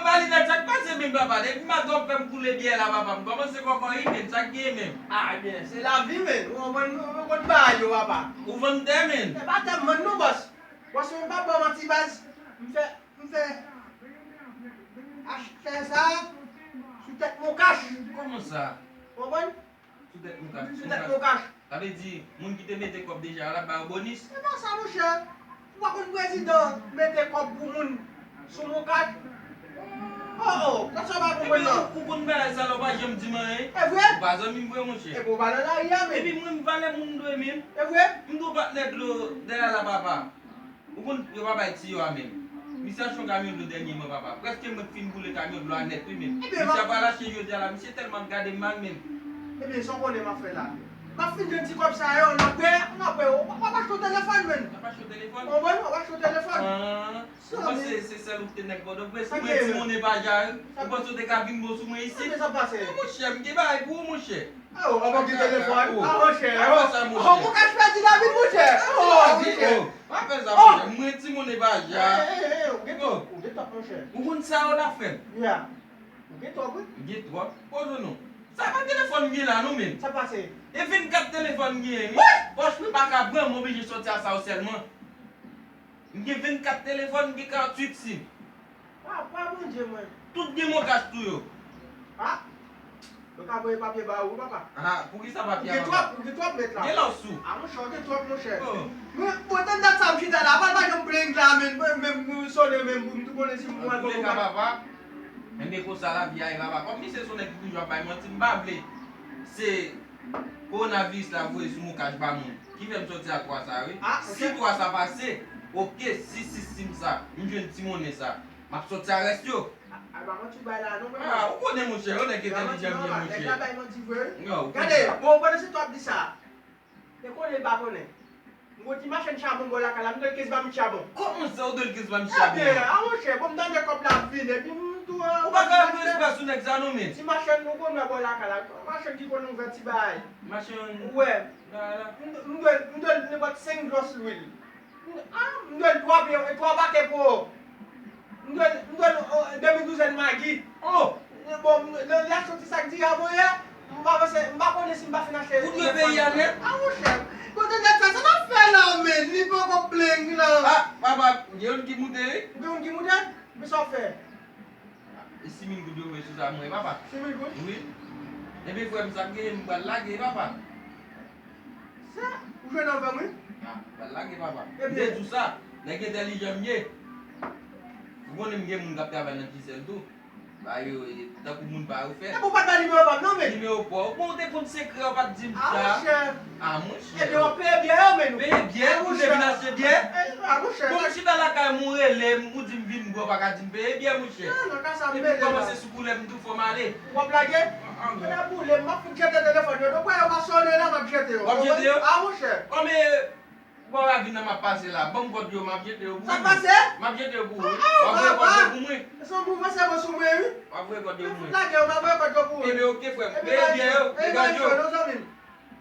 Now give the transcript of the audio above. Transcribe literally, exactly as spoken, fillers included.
Validad, sa k pase menm, papa? Depi maten w ap fè m koule byè la, papa, m kòmanse kòkòyi, men, sa k gen menm? Ah, ebyen, se lavi, men. Ou konprann, ou konn bagay yo, papa. Ou vann tè, men? E pa tè m vann non, bòs. Bòs, mwen pa ba w manti, baz. M fè, m fè achte sa sou tèt Moncash. Kòman sa? Ou konprann? Sou tèt Moncash. Sou tèt Moncash. Sa vle di, moun ki te mete kòb deja a, l ap ba yo bonis? Se pa sa, monchè. Ou pa konn prezidan mete kòb pou moun sou Moncash? Oh, oh, kòman sa w pa konprann non? Ou konn bagay sa la, ou pa janm di m anyen. E vre? Ou pa zanmi m vre, monchè. Epi ou pa nan lari a, men. Epi mwen, m valè moun m dwe, men. E vre? M dwe patnè dlo dèyè la, papa. Ou konn yo pa bay tiyo a menm. Misye achte yon kamyon dlo dènyèman, papa. Prèske mwen k fin boule kamyon dlo a nèt, wi, menm. Ebyen, misye ap al achte jodi a la, misye tèlman ap gade m mal, menm. Ebyen, sa w konnen m ap fè la? M ap fin jwenn ti kòb sa yo, n ap wè, n ap wè. W ap achte yon telefòn, menm. W ap achte yon telefòn? Ou konprann? W ap achte yon telefòn. Ah, ou panse se sèl ou ki te nèg Pòtoprens? Ou mwen ti monnen pa ja, wi. Ou panse w te ka vin bon sou mwen isit? Sa pase? Ah, monchè, m gen bagay pou ou, monchè. Oh, ou pa gen telefòn? Oh, monchè. Oh, Moncash pèdi lavi l, monchè. Oh, monchè. Pa fè sa, monchè. Mwen ti monnen pa ja. Ou gen twòp, ou gen twòp, monchè. Ou konn sa yo la, frè m? Ya. Ou gen twòp, wi. M gen twòp? Poze non. Sa pa telefòn m gen la, non, men. Sa pase? E vennkat telefòn m gen, wi. Pòch mwen pa ka pran, m oblije sòti a sa yo sèlman. M gen vennkat telefòn, m gen karanntuit sim. Pa, pa Bondye mwen. Tout gen Moncash tou yo. Ah. Yo ka voye papye ba ou, papa. Ah, poukisa papye a, papa? Ou gen twòp, ou gen twòp, mèt la. Gen lòs ou. Ah, monchè, ou gen twòp, monchè. Oh. Men, bon, tann dat sa, m chita la, pa, pa janm plenn la, men, men, men, men, sonnen, men, pou m tou konnen si m pral bon. An tou leka, papa, men, men konsa lavi a ye, papa. Kòm misye se yon nèg ki toujou ap bay manti, m pa vle. Se kowonaviris la voye sou Moncash ba moun. Ki fè m sòti a twa sa, wi. Ah, ok. Si twa sa pase, ok, si sis sim sa, m jwenn ti monnen sa, m ap sòti a rès yo. Ah, pa manti w bay la, non, mwen. Ah, ou konnen, monchè, yon nèg entèlijan m ye, monchè. Nèg la bay manti vre, wi. Gade, bon, pandan se twa ap di sa, e konnen l pa konnen. M gon ti machann chabon bò lakay la, m dwe l kenz mamit chabon. Kòman sa, ou dwe l kenz mamit chabon? Ebyen, a monchè, bon, m tande kòb la ap vini, epi m tou, ou pa ka al pran espwa sou nèg sa non, men. Ti machann, nou konn wè bò lakay la, machann ki konn ouvè ti bagay. Machann. Wè. M, m dwe, m dwe l nenpòt senk glòs lwil. Ah, m dwe l twa pye, twa pake pou ou. M dwe, m dwe, oh, demi douzèn Maggi. Oh! Bon, lè, lè a soti sa k di a voye, m pa panse, m pa konnen si m pa fin achte. Ou dwe peyi a nèt. Ah, monchè. Kote nèt sa, sa n ap fè la, men? Li poko plenn la. Ah, papa, gen youn ki moute, wi. Gen youn ki moute? Men sa w fè? E sis mil goud yo voye sou sa mwen, papa. Sis mil goud? Wi. Ebyen, frè m, sa k genyen, m pral lage, papa. Sa, ou jwenn avè m, wi. Ah, pral lage, papa. M te di w sa, nèg entèlijan m ye. Ou konnen m gen moun k ap travay nan Digicel tou. Ba yo, e, tankou moun pa yo fè. Epi w pa t bay nimewo pa m non, men. Nimewo pa w. Bon, ou te konn sekrè, ou pa t di m sa. Ah, monchè. Ah, monchè. Ebyen, w ap peye byè yo, men nou. Peye byè, ou te vin achte byè. Ah, monchè. Bon, m chita lakay m, ou rele m, ou di m vin bwè, ou pa ka di m peye byè, monchè. Epi m kòmanse sou koulè m tou, fò m ale. W ap lage? Kounye a boule, m ap fout jete telefòn yo. Donk, wè yo pa sonnen la, m ap jete yo. W ap jete yo? Ah, monchè. Kòm e bò ravin nan m ap pase la, ban m kòd yo, m ap jete yo pou ou. Sa pase? M ap jete yo pou ou, wi. W ap voye kòd yo pou mwen. Se yon mouvman sèvo sou mwen, wi. W ap voye kòd yo pou mwen. Fout lage yo, m ap voye kòd yo pou ou. Ebyen, oke, frè m. Peye byè yo, degaje yo.